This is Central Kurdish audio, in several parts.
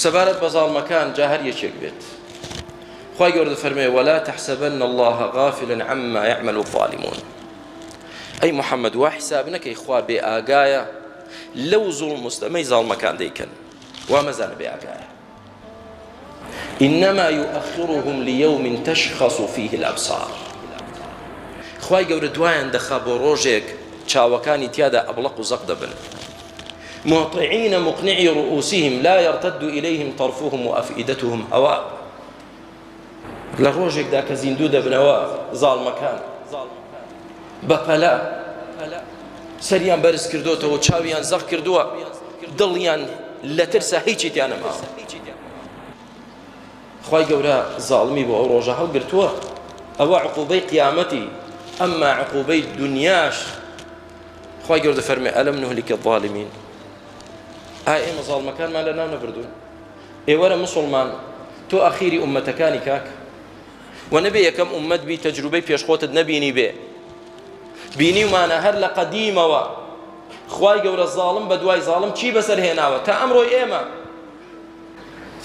سەبارەت بە زاڵمەکان جا هەر یەکێک بێت خوای گەورە دەفەرمێ ولا تحسبن الله غافلا عما يعمل الظالمون ئەی محەممەد وا حساب نەکەی خوا بێ ئاگایە لەو زوڵم مستەمەی زاڵمەکان دەیکەن وا مەزانە بێ ئاگایە إنما يؤخرهم ليوم تشخص فيه الأبصار خوای گەورە دوایان دەخا بۆ ڕۆژێک چاوەکانی تیادا ئەبڵەق و زەق دەبن مهطعين مقنعي رؤوسهم لا يرتد إليهم طرفهم وأفئدتهم هواء لە ڕۆژێکدا کە زیندوو دەبنەوە زاڵمەکان بەپەلە سەریان بەرز کردوتەوە چاویان زەق کردووە دڵیان لە ترسە هیچی تیا نەماوە خوای گەورە زاڵمی بۆ ئەو ڕۆژە هەڵگرتووە ئەوە عقوبەی قیامەتی ئەمما عقوبەی دنیاش خوای گەورە دەفەرمێ ئەلم نهلک الظالمین ئا ئێمە زاڵمەکانمان لە ناو نەبردوون ئێوەرە مسلمان تۆ ئەخیری ئومەتەکانی کاک و نەبێ یەکەم ئومەت بی تەجروبەی پێشخۆتت نەبینی بێ بینیومانە هەر لە قەدیمەوە خوای گەورە زاڵم بە دوای زاڵم چی بەسەر هێناوە تا ئەمڕۆی ئێمە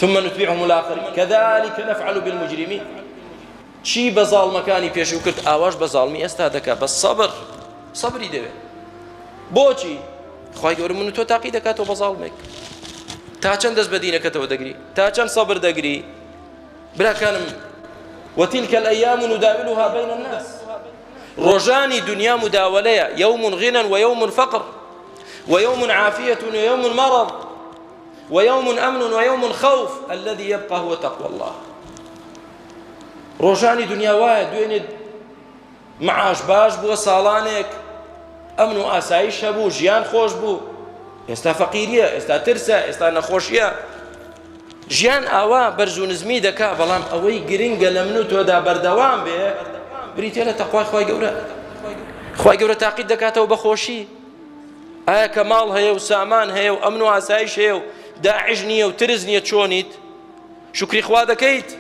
ثم نتبعهم الآخرين كذلك نفعل بالمجرمين چی بە زاڵمەکانی پێشوو کرد ئاواش بە زاڵمی ئێستا دەکا بەس سەبر سەبری دەوێت بۆچی خوای گەورە من و تۆ تاقی دەکاتەوە بە زاڵمێک تا چەند دەست بە دینەکەتەوە دەگری تا چەند سەبر دەگری براکانم وتلك الأيام نداولها بين الناس ڕۆژانی دنیا مداولەیە يوم غنى ويوم فقر ويوم عافية ويوم مرض ويوم أمن ويوم خوف الذي يبقى هو تقوى الله ڕۆژانی دنیا وایە دوێنێ معاش باش بووە ساڵانێک ئەمن و ئاسایش هەبوو ژیان خۆش بوو ئێستا فەقیریە ئێستا ترسە ئێستا نەخۆشیە ژیان ئاوا بەرز و نزمی دەکا بەڵام ئەوەی گرنگە لە من و تۆدا بەردەوام بێ بریتە لە تەقوای خوای گەورە خوای گەورە تاقیت دەکاتەوە بە خۆشی ئایا کە ماڵ هەیە و سامان هەیە و ئەمن و ئاسایش هەیە و داعش نییە و ترس نییە چۆنیت شوکری خوا دەکەیت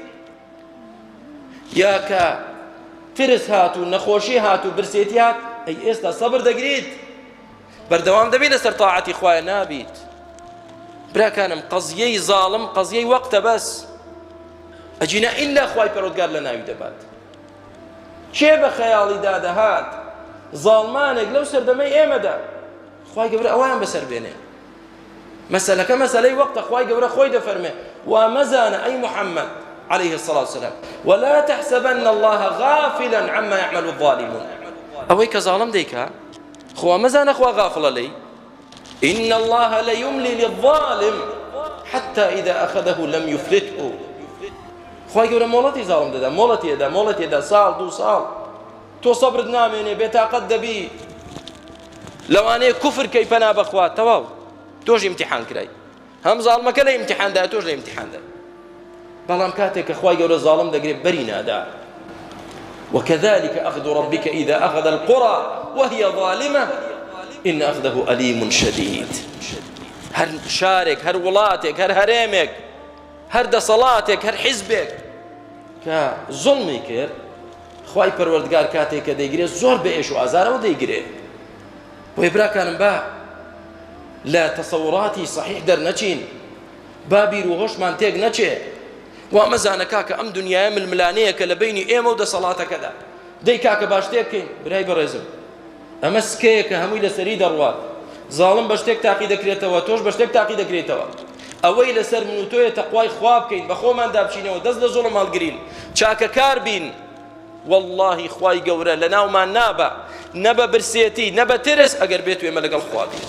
یا کە ترس هات و نەخۆشی هات و برسێتی هات ئەی ئێستا سەبر دەگریت بەردەوام دەبی لەسەر تاعەتی خوایە نابیت براکانم قەزیەی زاڵم قەزیەی وەقتە بەس ئەجینا ئیلا خوای پەرۆدگار لە ناوی دەبات کێ بە خەیاڵی دادەهات زاڵمانێک لەو سەردەمەی ئێمەدا خوای گەورە ئەویان بەسەر بێنێ مەسەلەکە مەسەلەی وەقتە خوای گەورە خۆی دەفەرمێ وا مەزانە ئەی محەممەد عليه الصلاة والسلام ولا تحسبن الله غافلا عما يعمل الظالمون ئەوەی کە زاڵم دەیکا خوا مەزانە خوا غافڵە لێی إن الله ليملي للظالم حتى إذا أخذه لم يفلته خوای گەورە مۆڵەتی زاڵم دەدا مۆڵەتی ئەدا مۆڵەتی ئەدا ساڵ دوو ساڵ تۆ سەبرت نامێنێ بێتاقەت دەبی لەوانەیە کوفر کەی پەنا بەخوا تەواو تۆش ئیمتیحان کرای هەم زاڵمەکە لە ئیمتیحاندا تۆش لە ئیمتیحاندا بەڵام کاتێک کە خوای گەورە زاڵم دەگرێت بەری نادا وكذلك أخذ ربك إذا أخذ القرى وهي ظالمة إن أخذه أليم شديد هەر شارێک هەر وڵاتێک هەر هەرێمێک هەر دەسەڵاتێک هەر حیزبێک کە زوڵمی کرد خوای پەروەردگار کاتێک کە دەیگرێت زۆر بە ئێش و ئازارەوە دەیگرێ بۆیە براکانم با لە تەسەوراتی صحیح دەرنەچین با بیر و هۆشمان تێک نەچێ وا مەزانە کاکە ئەم دنیاە ململانەیەکە لە بینی ئێمە و دەسەڵاتەکەدا دەی کاکە باش تێک بکەین برای بەڕێزم ئەمە سکەیەکە هەمووی لەسەری دەڕوات زاڵم بە شتێک تاقی دەکرێتەوە تۆش بە شتێک تاقی دەکرێتەوە ئەوەی لەسەر من و تۆیە تەقوای خوا بکەین بە خۆماندا بچینەوە دەست لە زوڵم هەڵگرین چاکەکار بین واللهی خوای گەورە لە ناومان نابە نە بە برسێتی نە بە ترس ئەگەر بێت ئێمە لەگەڵ خوا بین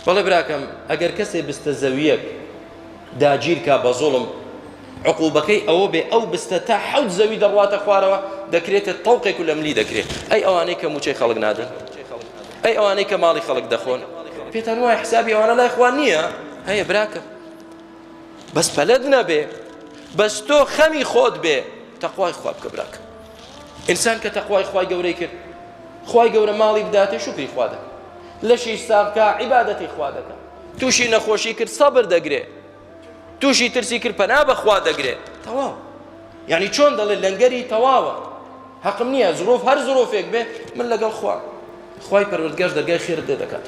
بەڵێ براکەم ئەگەر کەسێ بستە زەویەک داگیرکا بە زوڵم عقوبەکەی ئەوە بێ ئەو بستە تا حەوت زەوی دەڕواتە خوارەوە دەکرێتە تەوقێک و لە ملی دەکرێت ئەی ئەوانەی کە موچەی خەڵک نادەن ئەی ئەوانەی کە ماڵی خەڵک دەخۆن پێتان وایە حسابی ئەوانە لای خوا نییە هەیە براکەم بەس پەلەت نەبێ بەس تۆ خەمی خۆت بێ تەقوای خوا بکە براکەم ئینسان کە تەقوای خوای گەورەی کرد خوای گەورە ماڵی بداتێ شوکری خوا دەکە لەشی ساغکە عیبادەتی خوا دەکە تووشی نەخۆشی کرد سەبر دەگرێ تووشی ترسی کرد پەنا بەخوا دەگرێ تەواو یعنی چۆن دەڵێ لەنگەری تەواوە حەقم نییە زروف هەر زروفێک بێ من لەگەڵ خوا خوای پەروەردگار دەرگای خێرت لێ دەکات.